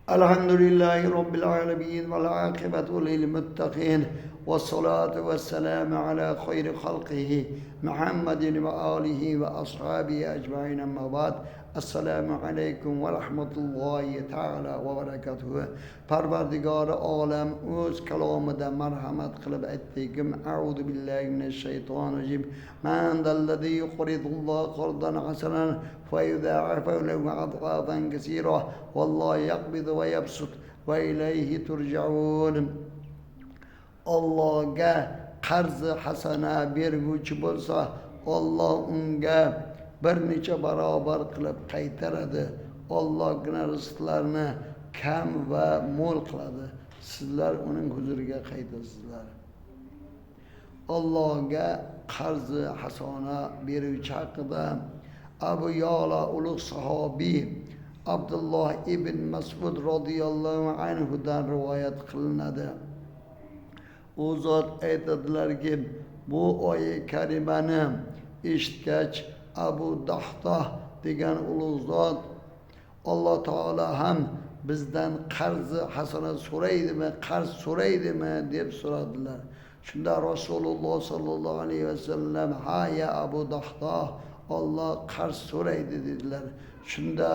Elhamdülillahi Rabbil alemin vel akibetu lil muttaqin ve salatu ve selamu ala hayri halqihi Muhammedin ve alihi ve ashabihi ecmain amma ba'd. Esselamu aleyküm ve rahmetullahi teala ve berekatuhu. Parvardigori olam o'z kalomida marhamat qilib aytdikim: A'udhu billahi mineşşeytanirracim. Men zellezî yuqridullah qardan hasanan feyudâ'ifu lehu ad'afan kesîrâ. Vallahu yakbidu ve yabsut ve ileyhi turcaun. Allohga qarzi hasana berguvchi bo'lsa, Alloh unga bir necha barobar qilib qaytaradi. Allohgina rizqlarni kam va mo'l qiladi. Sizlar uning huzuriga qaytasizlar. Allohga qarzi hasana beruvchi haqida Abu Yala ulug' sahobiy Abdulloh ibn Mas'ud radhiyallohu anhudan rivoyat qilinadi. U zot aytadilarki, bu oyat karimani eshitgach Abu Dahdoh degan ulug' zot Alloh taolo ham bizdan qarzi hasana so'raydimi, qarz so'raydimi deb so'radilar. Shunda Rasululloh sallallohu alayhi vasallam: "Ha ya Abu Dahdoh, Alloh qarz so'raydi" dedilar. Shunda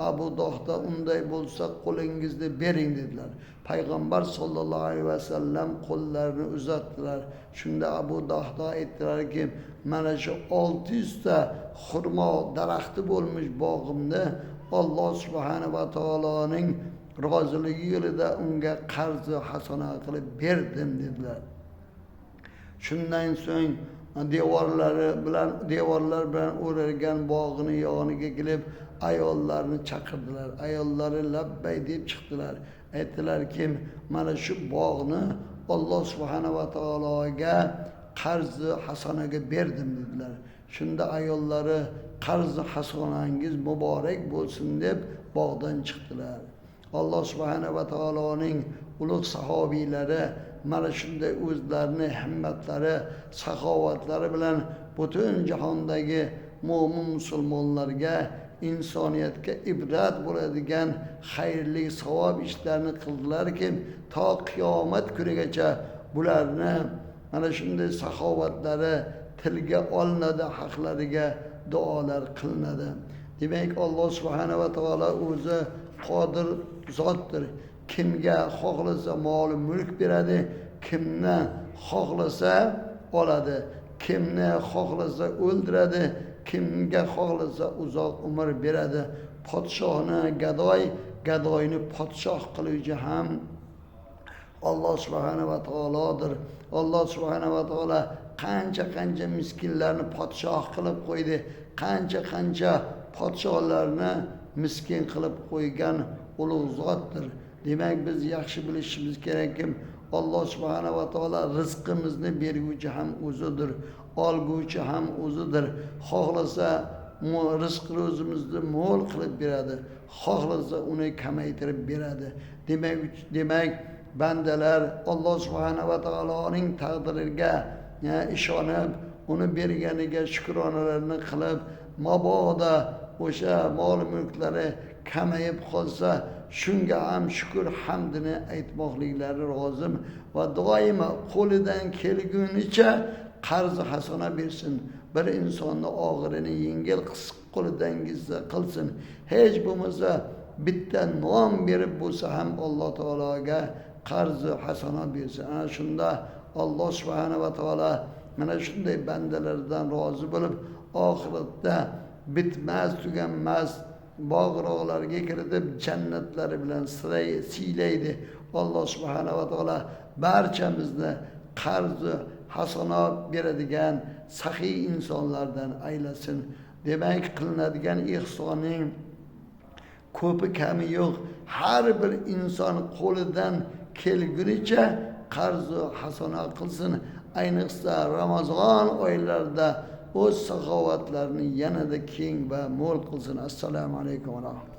Abu Dahdoh: "Unday bo'lsa qo'lingizni bering" dedilar. Payg'ambar sallallohu alayhi vasallam qo'llarini uzatdilar. Shunda Abu Dahdoh aytdilarki, mana shu 600 ta xurmo daraxti bo'lmish bog'imni Alloh subhanahu va taoloning roziligi yo'lida unga qarzi hasana qilib berdim dedilar. Shundan so'ng devorlar bilan o'ralgan bog'ini yoniga kelib ayollarni chaqirdilar. Ayollari labbay deb chiqdilar. Aytdilarki, mana shu bog'ni Alloh subhanahu va taologa qarzi hasanaga berdim dedilar. Shunda ayollari qarzi hasanangiz muborak bo'lsin deb bog'dan chiqdilar. Alloh subhanahu va taoloning ulug' sahobiylari mana shunday o'zlarini himmatlari, saxovatlari bilan butun jahondagi mo'min musulmonlarga, insoniyatga ibrat bo'ladigan xayrli savob ishlarni qildilarki, to qiyomat kunigacha bularni mana shunday saxovatlari tilga olinadi, haqlariga duolar qilinadi. Demak, Alloh subhanahu va taolo o'zi qodir zotdir. Kimga xohlasa mol mulk beradi, kimni xohlasa oladi, kimni xohlasa o'ldiradi, kimga xohlasa uzoq umr beradi. Podshohni gadoy, gadoyni podshoh qiluvchi ham Alloh subhanahu va taolodir. Alloh subhanahu va taolo qancha-qancha miskinlarni podshoh qilib qo'ydi, qancha-qancha podshohlarni miskin qilib qo'ygan ulug' zotdir. Demak, biz yaxshi bilishimiz kerakki, Alloh subhanahu va taolo rizqimizni berguvchi ham o'zidir, olguvchi ham o'zidir. Xohlasa rizq ro'zimizni mo'l qilib beradi, xohlasa uni kamaytirib beradi. Demak bandalar Alloh subhanahu va taoloning taqdiriga ishonib, uni berganiga shukronalarini qilib, mabodo o'sha mol mulklari kamayib qolsa, shunga ham shukr hamdini aytmoqliklari lozim va doimo qo'lidan kelgunicha qarz hasana bersin. Bir insonni og'irini yengil qo'lidan kelsa qilsin. Hech bo'lmasa bitta non berib bo'lsa ham Alloh taologa qarzi hasana bersin. Ana shunda Alloh subhanahu va taolo mana shunday bandalardan rozi bo'lib, oxiratda bitmas tuganmas bog'roqlarga kiritib jannatlari bilan siylaydi. Alloh subhanahu va taolo barchamizni qarzi hasana beradigan saxiy insonlardan aylasin. Demak, qilinadigan ihsonning ko'pi kami yo'q. Har bir inson qo'lidan kelgunicha qarzi hasana qilsin. Ayniqsa Ramazon oylarida o'z saxovatlarini yanada keng va mo'l qilsin. Assalomu alaykum va rahmatulloh.